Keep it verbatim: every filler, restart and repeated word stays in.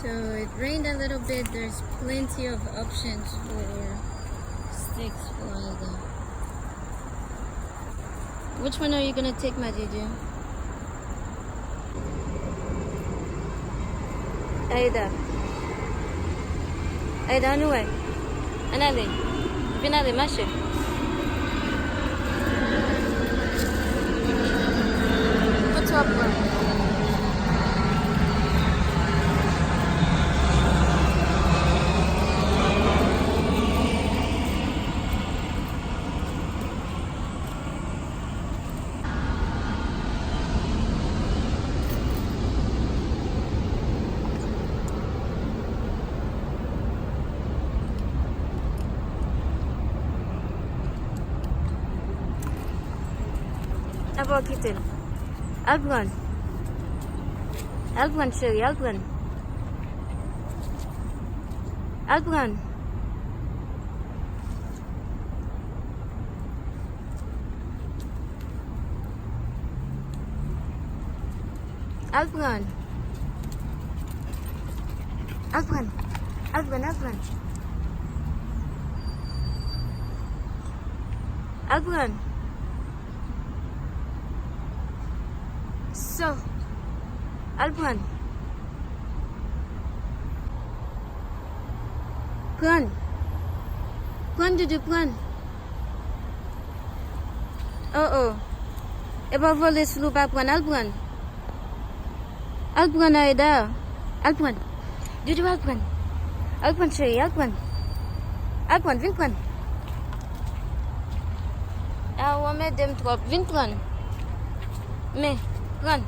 So it rained a little bit. There's plenty of options for sticks for Aida. Which one are you gonna take, my Juju? Aida. Aida, ann wè. Ann ale. Vin ale, mache. Kote w ap pran? Apa w kite l? Al pran. Al pran, cheri, al pran. Al pran. Al pran. Al pran. Al pran, al pran. Al pran. So. Al pran. Pran. Pran, Juju, pran. Oh, oh. E pa vole sou l ou pa pran, al pran. Al pran, Aida. Al pran. Juju, al pran. Al pran, cheri, al pran. Al pran, vin pran. A, w anmède m twòp. Vin pran. Men, pran.